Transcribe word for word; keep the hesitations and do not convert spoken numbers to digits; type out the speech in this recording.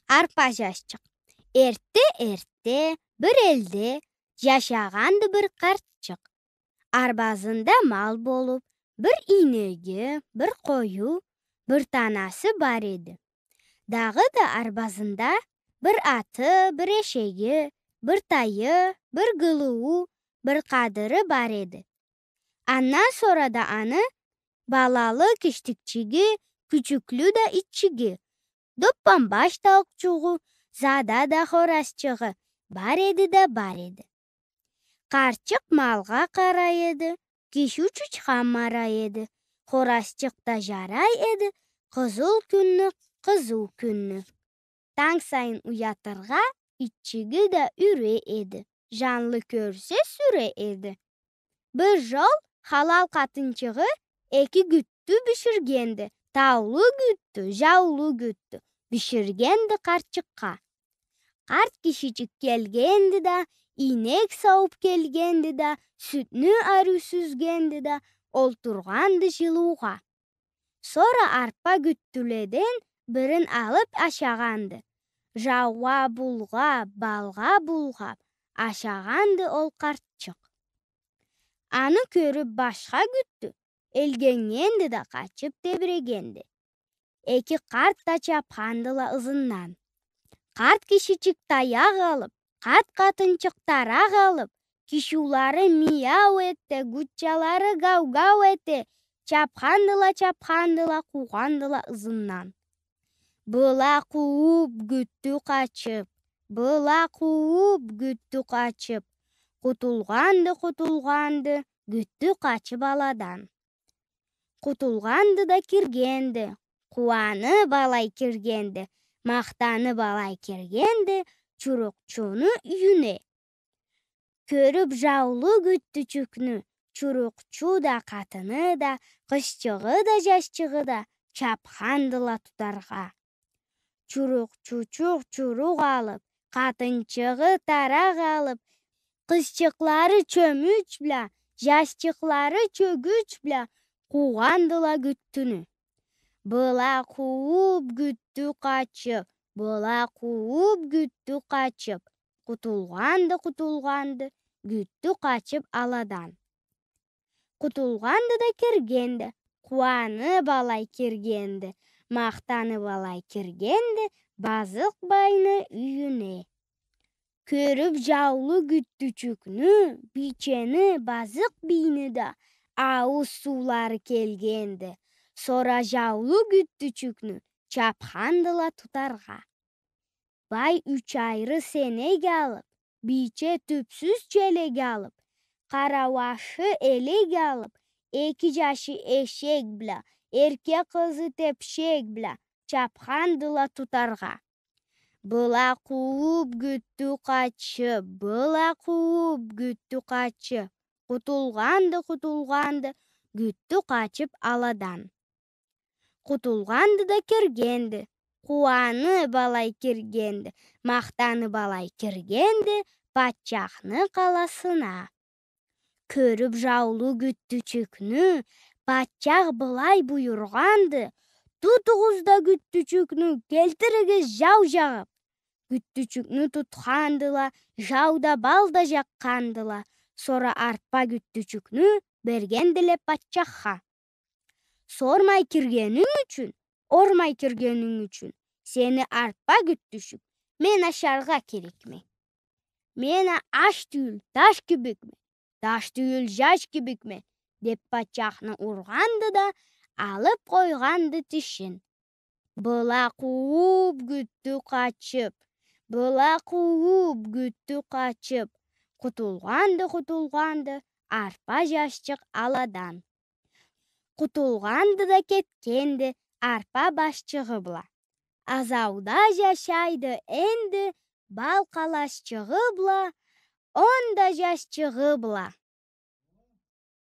Арпа жашчыкъ. Эртте-эртте бир элде жашагъанды бир къартчыкъ. Арбазында мал болуп, бир ийнеги, бир къою, бир танасы бар эди. Дагъыда арбазында бир аты, бир эшеги, бир тайы, бир гылыуу, бир къадыры бар эди. Андан сора да аны балалы киштикчиги, кючюклю да итчиги, доппан баш тауукъчугъу, зада да хоразчыгъы бар эди да бар эди. Къартчыкъ малгъа къарай эди, киши чычхан марай эди, хоразчыкъ да жарай эди къызыл кюнню, къызыу кюнню. Танг сайын уятыргъа итчиги да юрей эди, жанлы кёрсе, сюрей эди. Бир жол халал къатынчыгъы эки гюттю биширгенди, таулу гюттю, жаулу гюттю биширгенди къартчыкъгъа. Къарт кишичик келгенди да, ийнек саууп келгенди да, сютню ариу сюзгенди да, олтургъанды жылыугъа. Сора арпа гюттюледен бирин алып ашагъанды. Жаугъа булгъап, балгъа булгъап ашагъанды ол къартчыкъ. Аны кёрюп башха гюттю, элгеннгенди да къачып тебирегенди. Эки къарт да чапхандыла ызындан. Къарт кишичик таякъ алып, къарт къатынчыкъ таракъ алып, кишиулары мияу эте, гуччалары гау-гау эте, чапхандыла, чапхандыла, къуугъандыла ызындан. Была къууп, гюттю къачып, была къууп, гюттю къачып, къутулгъанды, къутулгъанды гюттю къачып аладан. Къутулгъанды да киргенди, къууанып алай киргенди, махтанып алай киргенди чурукъчуну юйюне. Кёрюп жаулу гюттючюкню чурукъчу да, къатыны да, къызчыгъы да, жашчыгъы да чапхандыла тутаргъа. Чурукъчучукъ чурукъ алып, къатынчыгъы таракъ алып, къызчыкълары чёмюч бла, жашчыкълары чёгюч бла къуугъандыла гюттюню. Была къууп, гюттю къачып, была къууп, гюттю къачып, къутулгъанды, къутулгъанды гюттю къачып аладан. Къутулгъанды да киргенди, къууанып алай киргенди, махтанып алай киргенди базыкъ байны юйюне. Кёрюп жаулу гюттючюкню, бийчени, базыкъ бийни да аууз суулары келгенди. Сора жаулу гюттючюкню чапхандыла тутаргъа. Бай юч айры сенек алып, бийче тюпсюз челек алып, къарауашы элек алып, эки жашы эшек бла, эркек къызы тепшек бла чапхандыла тутаргъа. Была къууп, гюттю къачып, была къууп, гюттю къачып, къутулгъанды, къутулгъанды гюттю къачып аладан. Къутулгъанды да киргенди, къууанып алай киргенди, махтанып алай киргенди патчахны къаласына. Кёрюп жаулу гюттючюкню, патчах былай буюргъанды: «Тутугъуз да гюттючюкню, келтиригиз жау жагъып». Гюттючюкню тутхандыла, жау да, бал да жакъгъандыла. Сора арпа гюттючюкню бергендиле патчахха. Сормай киргенинг ючюн, ормай киргенинг ючюн, сени арпа гюттючюк, мен ашаргъа керекме. Мен а аш тюйюл, таш кибикме, таш тюйюл, жаш кибикме, — деп патчахны ургъанды да, алып къойгъанды тишин. Была къууп, гюттю къачып, была къууп, гюттю къачып, къутулгъанды, къутулгъанды арпа жашчыкъ аладан. Къутулгъанды да кетгенди арпа башчыгъы бла. Азауда жашайды энди бал къалашчыгъы бла, он да жашчыгъы бла.